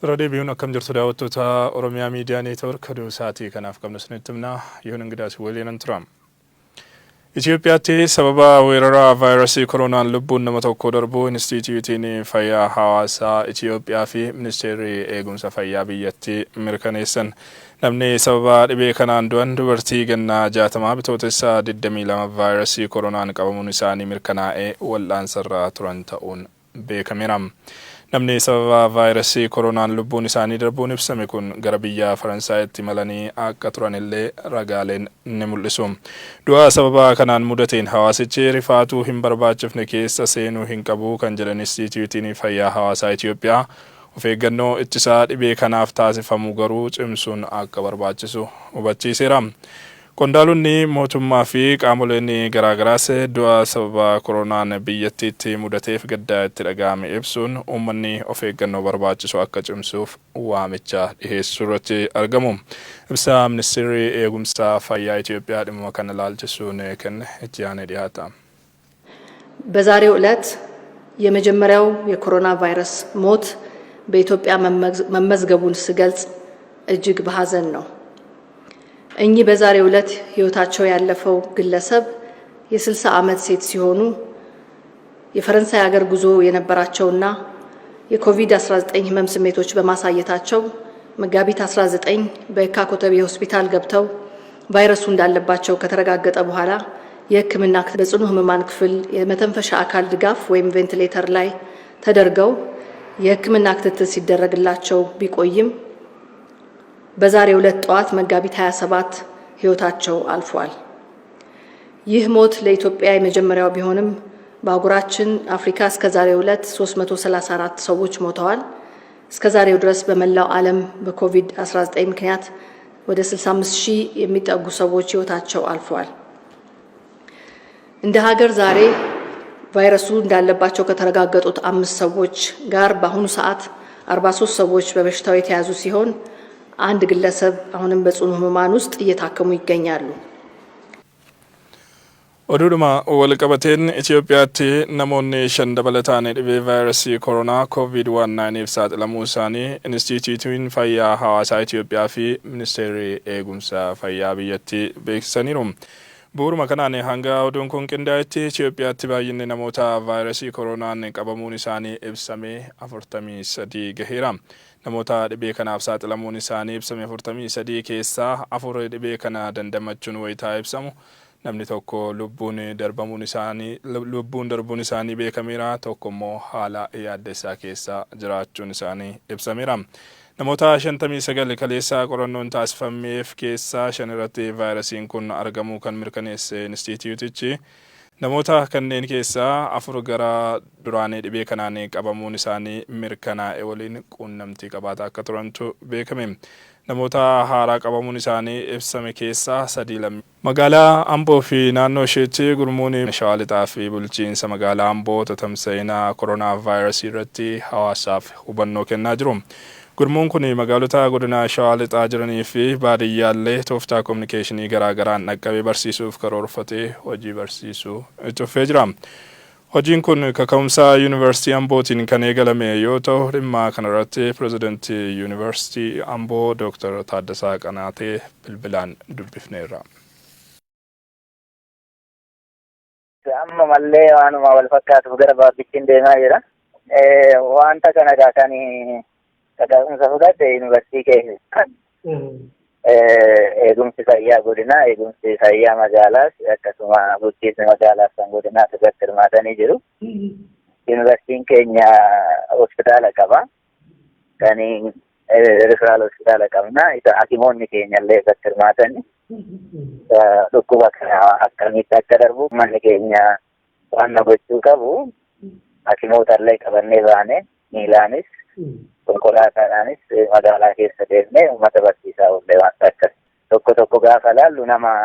Irra deebi'uun akkam jirtu daawwattoota Oromiyaa Miidiyaa Neetwoork, oduu sa'aatii kanaaf qabnu isinitti himna. Yoon Ingidaas waliinan tura. Itoophiyaatti sababa weerara vaayirasii koronaan lubbuun nama tokko darbuu Inistiitiyuutiin Fayyaa Hawaasaa Itoophiyaa fi Ministeerri Eegumsa Fayyaa biyyattii mirkaneessan. Namni sababa dhibee kanaan du'an dubartii gannaa 60 Bitootessa 22 vaayirasii koronaan qabamuun isaanii mirkanaa'ee wal'aansarra turan ta'uun beekameera. Namni sababa vaayirasii koronaan lubbuun isaanii darbuun ibsame kun gara biyya Faransaayitti imalanii akka turanillee ragaaleen ni mul'isu. Du'a sababa kanaan mudateen hawaasichi rifaatuu hin barbaachifne keessa seenuu hin qabu kan jedhan Inistiitiyuutiin Fayyaa Hawaasaa Itoophiyaa, of eeggannoo ittisaa dhibee kanaaf taasifamu garuu cimsuun akka barbaachisu hubachiiseera. Qondaalonni mootummaa fi qaamoleen garaagaraas du'a sababa koronaan biyyattiitti mudateef gadda itti dhaga'ame ibsuun uummanni of eeggannoo barbaachisu akka cimsuuf waamicha dhiheessuu irratti argamu. Ibsa Ministeerri Eegumsa Fayyaa Itoophiyaa dhimma kana ilaalchisuun kenne itti aanee dhiyaata. በዛሬው ዕለት የመጀመሪያው የኮሮና ቫይረስ ሞት በኢትዮጵያ መመዝገቡን ስገልጽ እጅግ በሐዘን ነው። እኚህ በዛሬው ዕለት ሕይወታቸው ያለፈው ግለሰብ የ60 ዓመት ሴት ሲሆኑ የፈረንሳይ ሀገር ጉዞ የነበራቸውና የኮቪድ-19 ህመም ስሜቶች በማሳየታቸው መጋቢት 19 በየካ ኮተቤ ሆስፒታል ገብተው ቫይረሱ እንዳለባቸው ከተረጋገጠ በኋላ የሕክምና በጽኑ ህሙማን ክፍል የመተንፈሻ አካል ድጋፍ ወይም ቬንቲሌተር ላይ ተደርገው የሕክምና ክትትል ሲደረግላቸው ቢቆይም በዛሬው ዕለት ጠዋት መጋቢት 27 ሕይወታቸው አልፏል። ይህ ሞት ለኢትዮጵያ የመጀመሪያው ቢሆንም በአህጉራችን አፍሪካ እስከ ዛሬው ዕለት 334 ሰዎች ሞተዋል። እስከ ዛሬው ድረስ በመላው ዓለም በኮቪድ-19 ምክንያት ወደ 65 ሺህ የሚጠጉ ሰዎች ሕይወታቸው አልፏል። እንደ ሀገር ዛሬ ቫይረሱ እንዳለባቸው ከተረጋገጡት አምስት ሰዎች ጋር በአሁኑ ሰዓት 43 ሰዎች በበሽታው የተያዙ ሲሆን አንድ ግለሰብ አሁንም በጽኑ ህሙማን ውስጥ እየታከሙ ይገኛሉ። Oduudhuma walqabateen Itoophiyaatti namoonni shan dabalataan dhibee vaayirasii koronaa COVID-19f saaxilamuu isaanii Inistiitiyuutiin Fayyaa Hawaasaa Itoophiyaa fi Ministeerri Eegumsa Fayyaa biyyattii beeksisaniiru. Bu'uuruma kanaan hanga oduun kun qindaa'etti Itoophiyaatti baay'inni namoota vaayirasii koronaan qabamuun isaanii ibsame 43 gaheera. Namoota dhibee kanaaf saaxilamuun isaanii ibsame 43 keessaa afur dhibee kana dandamachuun wayitaa ibsamu, namni tokko lubbuun darbuun isaanii beekameera, tokko immoo haala yaaddessaa keessa jiraachuun isaanii ibsameera. Namoota 59 kaleessa qorannoon taasifameef keessaa shan irratti vaayirasiin kun argamuu kan mirkaneesse inistiitiyuutichi, namoota kanneen keessaa afur gara duraanii dhibee kanaan qabamuun isaanii mirkanaa'e waliin quunnamtii qabaataa akka turantu beekame. Namoota haaraa qabamuun isaanii ibsame keessaa sadii lammii. Magaalaa Amboo fi naannoo isheetti gurmuun Shawaa Lixaa fi bulchiinsa magaalaa Amboo tatamsa'ina koronaa vaayirasii irratti hawaasaaf hubannoo kennaa jiru. Gurmuun kun magaalota godina Shawaa Lixaa jiranii fi baadiyyaallee tooftaa kominikeeshinii garaa garaan dhaqqabee barsiisuuf karoorfatee hojii barsiisuu itti fufee jira. Hojiin kun kaka'umsa Yuunivarsiitii Ambootiin kan eegalame yoo ta'u, dhimma kanarratti pirezidantii Yuunivarsiitii Amboo Dooktar Taaddasaa Qanaatee bilbilaan dubbifneerra. Amma mallee waanuma wal fakkaatuuf gara baabbichiin deemaa jira. Wanta kana egaa kan kaka'umsa fudhate yuunivarsiitii keessa. Eegumsi fayyaa godinaa, eegumsi fayyaa magaalaas, akkasuma bulchiinsi magaalaas kan godinaas irratti hirmaatanii jiru. Yuunivarsiitiin keenya hospitaala qaba. Kan referral hospitaala qabna. Isa hakimoonni keenya illee irratti hirmaatanii dhukkuba kana akkamitti akka darbu manni keenya waan gochuu qabu hakimoota illee qabannee baane, miilaanis konkolaataadhaanis magaalaa keessa deemnee uummata barsiisaa oolle. Wanta akkas tokko tokko gaafa laallu nama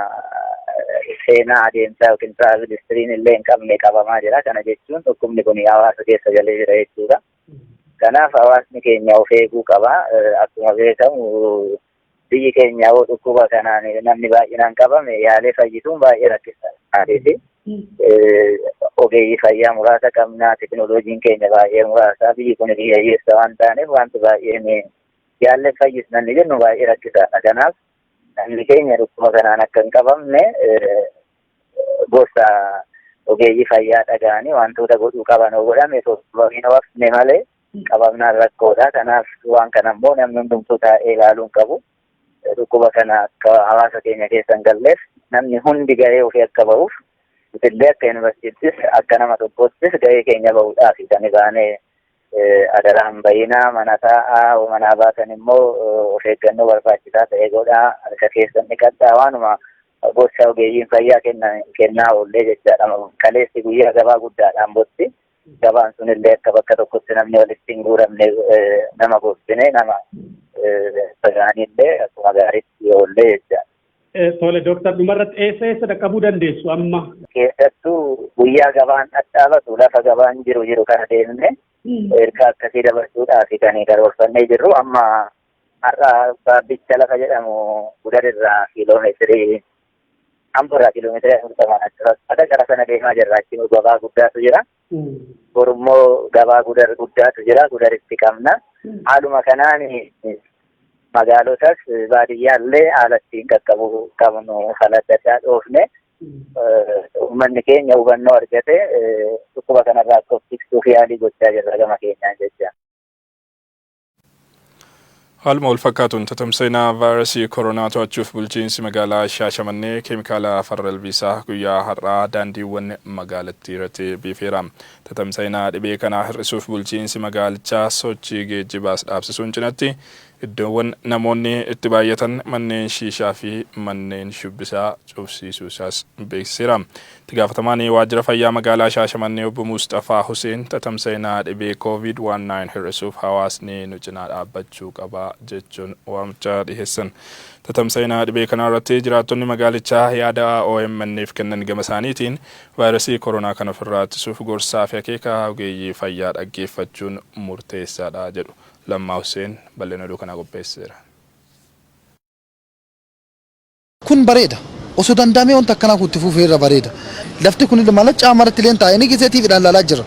seenaa adeemsaa yookiin travel historyn illee hin qabne qabamaa jira. Kana jechuun dhukkubni kun hawaasa keessa galee jira jechuudha. Kanaaf hawaasni keenya of eeguu qaba. Akkuma beekamu biyyi keenya yoo dhukkuba kanaan namni baay'inaan qabame yaalee fayyisuun baay'ee rakkisaadha. Maaliif Ogeeyyii fayyaa muraasa qabna, tekinooloojiin keenya baay'ee muraasa. Biyyi kun biyya hiyyeessa waan taaneef wanti baay'een yaallee fayyisnanni jennu baay'ee rakkisaadha. Kanaaf namni keenya dhukkuba kanaan akka hin qabamne gorsa ogeeyyii fayyaa dhaga'anii wantoota godhuu qaban yoo godhame sababiin hafne malee qabamnaan rakkoodha. Kanaaf waan kana immoo namni hundumtuu taa'ee ilaaluu hin qabu. Dhukkuba kana akka hawaasa keenya keessa hin galleef namni hundi gahee ofii akka bahuuf, nutillee akka yuunivarsiitiittis akka nama tokkoottis gahee keenya bahuudhaaf kan baanee adaraan bayinaa, mana taa'aa, manaa baatan immoo of eeggannoo barbaachisaa ta'e godhaa, harka keessan dhiqadhaa, waanuma gorsa ogeeyyiin fayyaa kennaa oollee jechaadha. Kaleessi guyyaa gabaa guddaadhaan botti. Gabaan sunillee akka bakka tokkotti namni walitti hin guuramne nama gorsine, nama fagaanillee akkuma gaariitti oollee jechaadha. Tole dooktar, dhumarratti eessa eessa dhaqqabuu dandeessu amma? Keessattuu guyyaa gabaan dhadhaabatu lafa gabaan jiru jiru kana deemne ergaa akkasii dabarsuudhaaf kan karoorfannee jirru. Amma har'a Baabbicha lafa jedhamu, Gudarirraa kiiloomeetirii, Amborraa kiiloomeetirii 40 achi gara sana deemaa jirra. Achi gabaa guddaatu jira. Borummoo gabaa Gudar guddaatu jira. Gudaritti qabna. Haaluma kanaan magaalotas baadiyyaallee haala ittiin qaqqabuu qabnu fala adda addaa dhoofne, uummanni keenya hubannoo argate dhukkuba kanarraa akka of tiksuuf yaalii gochaa jirra gama keenyaan jecha. Haaluma wal fakkaatuun tatamsa'ina vaayirasii koronaa to'achuuf bulchiinsi magaalaa Shaashamannee keemikaala farra ilbiisaa guyyaa har'aa daandiiwwan magaalattii irratti biifeera. Tatamsa'ina dhibee kanaa hir'isuuf bulchiinsi magaalichaa sochii geejjibaas dhaabsisuun cinatti iddoowwan namoonni itti baay'atan, manneen shiishaa fi manneen shubbisaa cufsiisuu isaas beeksiseera. Itti gaafatamaan waajjira fayyaa magaalaa Shaashamannee obbo Musxafaa Huseen tatamsa'ina dhibee COVID-19 hir'isuuf hawaasni nu cinaa dhaabbachuu qaba jechuun waamicha dhiheessan. Tatamsa'ina dhibee kanaa irratti jiraattonni magaalichaa yaada OMN'f kennan gama isaaniitiin vaayirasii koronaa kan ofirraa ittisuuf gorsaa fi akeeka ogeeyyii fayyaa dhaggeeffachuun murteessaadha jedhu. Lammaa Hussein bal'ina oduu kanaa qopheesseera. Kun bareeda. Osoo danda'amee wanta akkanaa kun itti fufee irra bareeda. Lafti kun maala caamarratti illee taa'ee ni giseetiif ilaalaa jira.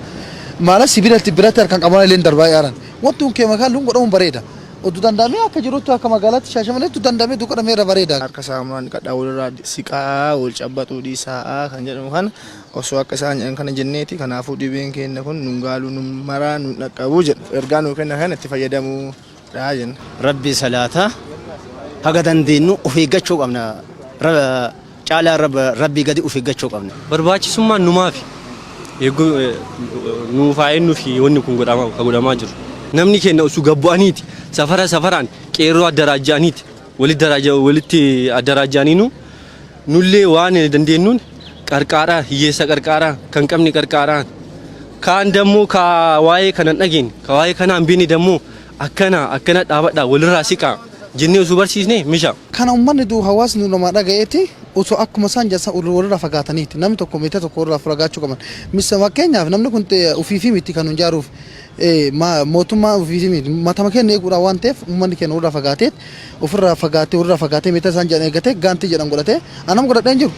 Maala sibiilatti biratti harkaan qaban illee darbaa yaaran. Wanti kun keemikaalli kun godhamuun bareeda. Osoo danda'amee akka jirutti akka magaalaatti Shaashamanitti danda'amee godhamee irra bareeda. Harka saamunaan dhiqadhaa, walirraa siqaa, wal cabbaxuu dhiisaa kan jedhamu kana osoo akka isaan jedhan kana jenneeti, kanaafuu dhibeen keenya kun nun gaaluu, nun maraa, nun dhaqqabuu jedhu, ergaa nuu kenna kana itti fayyadamuudha jenna. Rabbi salaataa haga dandeenyu of eeggachuu qabna. Caalaa Rabbii gadi of eeggachuu qabna. Barbaachisummaan numaafi nuufaa eenyuufi wanni kun godhamaa jiru. Namni keenya osoo gabbu'aniiti safara safaraan qeerroo addaraaja'aniiti walitti addaraaja'aniinu nullee waan dandeenyuun qarqaaraa, hiyyeessa qarqaaraa, kan qabne qarqaaraa, kaan dammoo ka waa'ee kana hin dhageenye, ka waa'ee kana hin beekne dammoo akkana akkana dhaabadhaa, walirraa siqaa jennee osoo barsiisne misha. Kana uummanni duu hawaasni namaa dhaga'eeti osoo akkuma isaan jedhan walirraa fagaataniiti, namni tokko meetira 1 walirraa fagaachuu qaban. Misa fakkeenyaaf namni kun ofiifii miti kan hin jaaruuf, mootummaa ofiifii miti, matama keenya eeguudhaan waan ta'eef, uummanni keenya walirraa fagaateet, ofirraa fagaatee, walirraa fagaatee, meetira isaan jedhan eeggatee, gaantii jedhan godhatee, anam godhadhee hin jiru.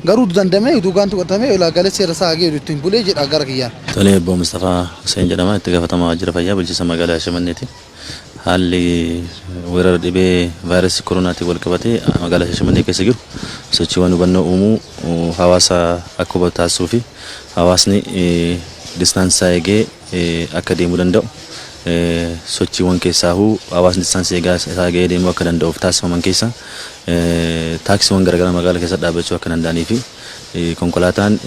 Garuu dandamee utuu gaantii godhatamee ulaagaalee seera isaa hagee ittiin bulee jedha gara kiyyaan. Tolee, obbo Mustafaa Hussein jedhama. Itti gaafatamaa waajjira fayyaa bulchiinsa magaalaa Shaashamanneeti. Haalli weerara dhibee vaayirasii koronaatiin wal qabatee magaalaa Shaashamannee keessa jiru, sochiiwwan hubannoo uumuu, hawaasa akka hubatu taasisuu fi hawaasni distance eegee akka deemuu danda'u, sochiiwwan keessaahuu hawaasni distance eegaa isaa eegee deemuu akka danda'uuf taasifaman keessa, taaksiiwwan garaagaraa magaalaa keessa dhaabbachuu akka danda'anii fi konkolaataan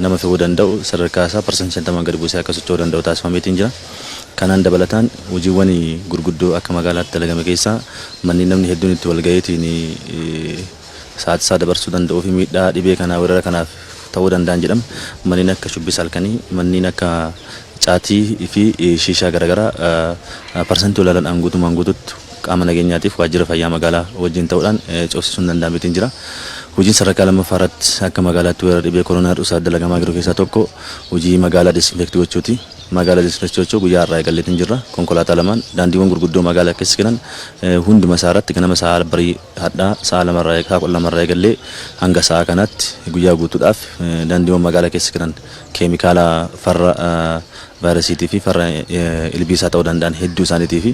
nama fe'uu danda'u sadarkaa isaa 50% gadi buusee akka socho'uu danda'u taasifameetiin jira. Kanaan dabalataan hojiiwwan gurguddoo akka magaalaatti dalagame keessaa, manneen namni hedduun itti wal gaheetiin sa'aatii isaa dabarsuu danda'uu fi miidhaa dhibee kanaa, weerara kanaaf ta'uu danda'an jedhama. Manneen akka shubbisa halkanii, manneen akka caatii fi shiishaa garaagaraa parsantii olaanaadhaan guutumaan guututti qaama nageenyaatiif waajjira fayyaa magaalaa wajjin ta'uudhaan cufsiisuun danda'ameetiin jira. Hojiin sadarkaa lammaffaa irratti akka magaalaatti weerara dhibee koronaa hir'isuuf dalagamaa jiru keessaa tokko hojii magaalaa disinfect gochuuti. Magaalaa disinfect guyyaa har'aa eegalleetiin jirra. Konkolaataa lamaan daandiiwwan gurguddoo magaalaa keessa jiran hunduma isaa irratti ganama sa'a barii hadhaa sa'a lamarraa sa'a 12rraa eegallee hanga sa'a kanaatti guyyaa guutuudhaaf daandiiwwan magaalaa keessa jiran keemikaala farra vaayirasiitii fi farra ilbiisaa ta'uu danda'an hedduu isaaniitii fi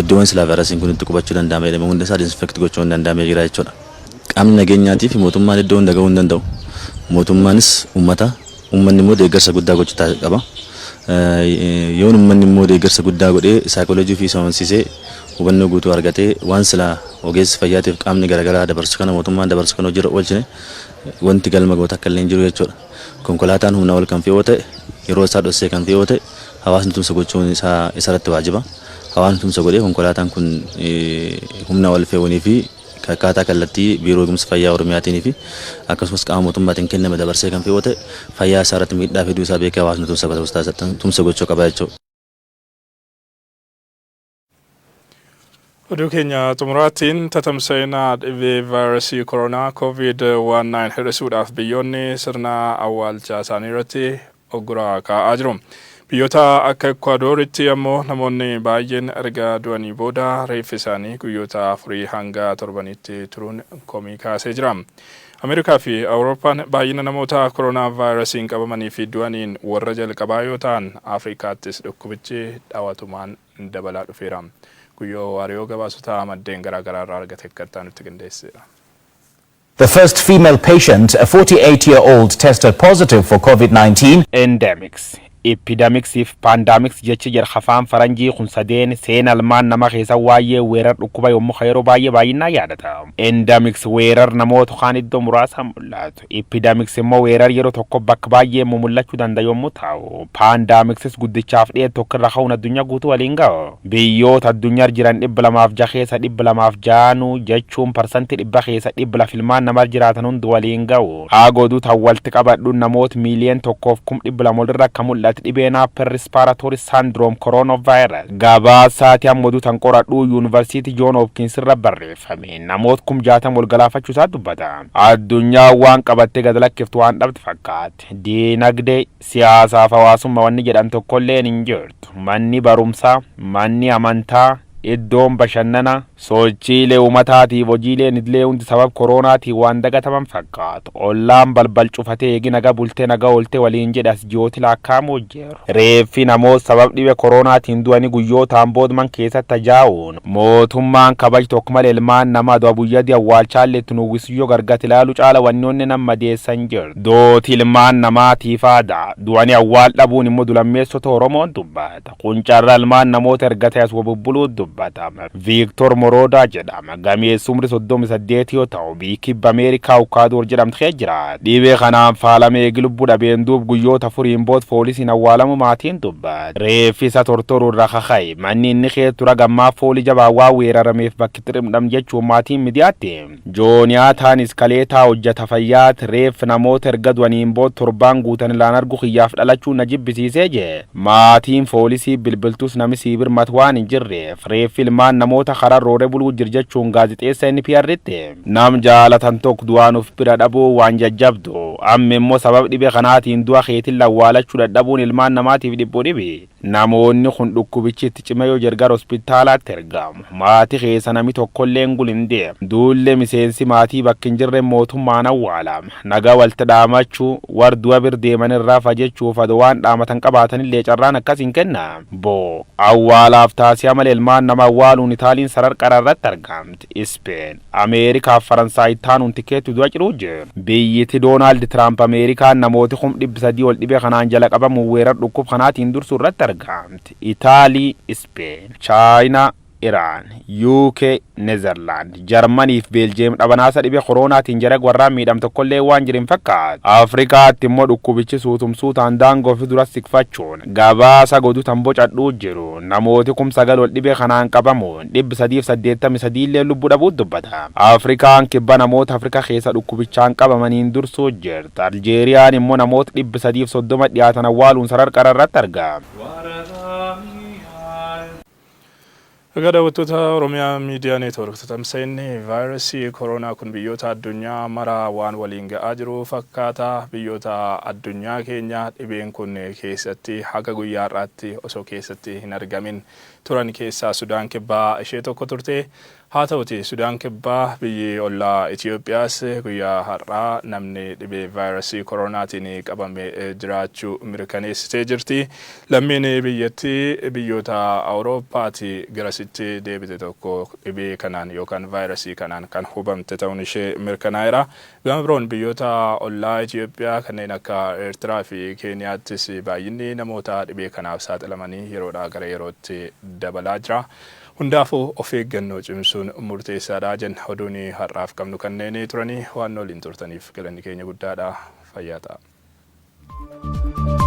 iddoowwan silaa vaayirasiin kun itti qubachuu danda'ama jedhame hunda isaa disinfect gochuu hin danda'amee jira jechuudha. Qaamni nageenyaatii fi mootummaan iddoo hunda gahuu hin danda'u. Mootummaanis uummata, uummanni immoo deeggarsa guddaa gochuu qaba. Yoon uummanni immoo deeggarsa guddaa godhee saayikooloojii fi amansiisee hubannoo guutuu argatee waan silaa ogeessi fayyaatiif qaamni garaagaraa dabarsu kana mootummaan dabarsu kana hojiirra oolchine wanti galma goota akka illee hin jiru jechuudha. Konkolaataan humna ol kan fe'uu ta'e, yeroo isaa dhossee kan fe'uu ta'e, hawaasni tumsa gochuun isaa isarratti waajiba. Hawaasni tumsa godhee konkolaataan kun humna ol fe'uunii fi akkaataa kallattii Biiroo Eegumsa Fayyaa Oromiyaatiin fi akkasumas qaama mootummaatiin kenname dabarsee kan fe'uu ta'e, fayyaa isaa irratti miidhaa fiduu isaa beekee hawaasni tumsa gochuu qaba jechuudha. Oduu keenya xumuraatiin, tatamsa'ina dhibee vaayirasii koronaa COVID-19 hir'isuudhaaf biyyoonni sirna awwaalchaa isaanii irratti uggura kaa'aa jiru. Biyyoota akka Ekwadooritti ammoo namoonni baay'een erga du'anii booda reeffi isaanii guyyoota 4 hanga 7nitti turuun komii kaasee jira. Ameerikaa fi Awurooppaan baay'ina namoota koronaa vaayirasiin qabamanii fi du'aniin warra jalqabaa yoo ta'an, Afrikaattis dhukkubichi dhawatumaan dabalaa dhufeera. Guyyoo Waariyoo gabaasota maddeen garaa garaa irraa argate akka nutti qindeesseera. The first female patient, a 48-year-old, tested positive for COVID-19. Endemics, epidemics fi pandemics jechi jedha afaan faranjii kun sadeen seena almaan nama keessa waa'ee weerar dhukkuba yommuu yeroo baay'ee baay'inaan yaadata. Endemics weerar namoota kaan iddoo muraasa mul'atu. Epidemics immoo weerar yeroo tokko bakka baay'ee mul'achuu danda'a yommuu ta'u, pandemicsis guddichaaf dhiyeetu tokko irra ka'uun addunyaa guutuu waliin ga'u. Biyyoota addunyaa jiran 206 keessa 206nuu jechuun 100% keessa 200 ilmaan nama jiraatan hundi waliin ga'u. Haa goduu tan walitti qabadhuun namoota 1,200,000 olirra akka mul'atu dhibeen upper respiratory syndrome coronavirus. Gabaasaati ammoo tan qoradhuu Yuunivarsiitii John Hopkins irra barreeffame namoota 60,000 ol galaafachuu isaa dubbata. Addunyaa waan qabattee gad lakkiftu waan dhabde fakkaate. Diinagdee, siyaasaaf hawaasummaa wanni jedhan tokkolleen hin jirtu. Manni barumsaa, manni amantaa, iddoon bashannana, sochiilee uummataatiif hojiileen idilee hundi sabab koronaatiin waan dagataman fakkaatu. Ollaan balbal cufatee eegi naga bultee naga ooltee waliin jedhas ji'ooti lakkaa'amu jiru. Reeffi namoota sabab dhibee koronaatiin du'anii guyyootaan booduman keessatti tajaa'uun mootummaan kabaj tokko malee ilmaan namaa du'a guyyadii awwaalchaallee itti nuwwisu yoo gargati ilaalu caala wannoonni nama madeessan jiru. Dooti ilmaan namaatiif aadaa du'anii awwaal dhabuun immoo dulammeessota Oromoon dubbata. Kun carraa ilmaan namoota erga ta'e as bubbuluu dubbatama. Viiktor Moroodaa jedhama. Gameessi umri 38 yoo ta'u, biyyi kibba Ameerikaa Ukaadoor jedhamtu keessa jira. Dhibee kanaan faalamee eegi lubbuu dhabeen duub guyyoota 4n booda poolisiin awwaalamu maatiin dubbata. Reeffi isa tortoruu irra kaka'e manni inni keessa tura gammaa foolii jabaa waa weerarameef bakki xirrimdham jechuun maatiin miidiyaatti. Jooniyaataan iskaleetaa hojjata fayyaati reeffi namoota erga du'aniin booda torbaan guutan ilaan argu kiyyaaf dhalachuu na jibbisiisee jee. Maatiin poolisii bilbiltus nami sii birmatu waan hin jirreef reeffi ilmaan namoota karaa roore buluu jir jechuun gaazixeessa NPR'tti. Nam jaalatan tokko du'aan of bira dhabuu waan jajjabdu. Amma immoo sabab dhibee kanaatiin du'a keetiin lawwaalachuu dadhabuun ilmaan namaatiif dhiphuu dhibi. Namoonni kun dhukkubichi itti cime yoo jargar hospitaalaatti ergamu. Maatii keessa nami tokkollee hin gulin deemu. Duullee miseensi maatii bakka hin jirre mootummaan awwaalama. Nagaa walitti dhaamachuu war du'a bir deeman irraa fajechuuf adoo waan dhaamatan qabaatanillee carraan akkas hin kenna. Boo awwaalaaf taasisaa malee ilmaan nama awwaaluun Itaaliin sarar qararratti argamti. Ispeen, Ameerikaaf Faransaay taanuun tikeetti du'a ciruu jiru. Biyyiti Doonaald Tiraamp Ameerikaan namooti 300,000 ol dhibee kanaan jala qabamuun weerar dhukkub kanaatiin dursuu irratti argamti. Itaalii, Ispeen, Chaayinaa, Iraan, UK, Nezerlaand, Jarmanii fi Beeljeem dhabanaasa dhibee koronaatiin jara warraan miidham tokkollee waan jirin fakkaata. Afrikaatti immoo dhukkubichi suutumsuutaan daangoo fi dura siqfachuun gabaasa godhu tan bocadhuu jiru. Namooti 9,000 ol dhibee kanaan qabamuun 383 illee lubbuu dhabuu dubbata. Afrikaan kibba namoota Afrikaa keessa dhukkubichaan qabamaniin dursuu jirti. Aljeeriyaan immoo namoota 330 dhiyaatan awwaaluun sarar qararratti argama. Egaa daawwattoota Oromiyaa Miidiyaa Neetwoork, tamsa'inni vaayirasii koronaa kun biyyoota addunyaa mara waan waliin ga'aa jiru fakkaata. Biyyoota addunyaa keenya dhibeen kun keessatti haga guyyaa har'aatti osoo keessatti hin argamin turan keessaa Sudaan Kibbaa ishee tokko turte. Haa ta'uti Sudaan Kibbaa biyyi ollaa Itoophiyaas guyyaa har'aa namni dhibee vaayirasii koronaatiin qabame jiraachuu mirkaneessitee jirti. Lammiin biyyattii biyyoota Awurooppaati garasitti deebite tokko dhibee kanaan yookaan vaayirasii kanaan kan hubamte ta'uun ishee mirkanaa'eera. Gama biroon biyyoota ollaa Itoophiyaa kanneen akka Eertiraa fi Keeniyaattis baay'inni namoota dhibee kanaaf saaxilamanii yeroodhaa gara yerootti dabalaa jira. Hundaafuu of eeggannoo cimsuun murteessaadha jenna. Oduun har'aaf qabnu kanneen turanii, waan waliin turtaniif galanni keenya guddaadha. Fayyaa ta'a.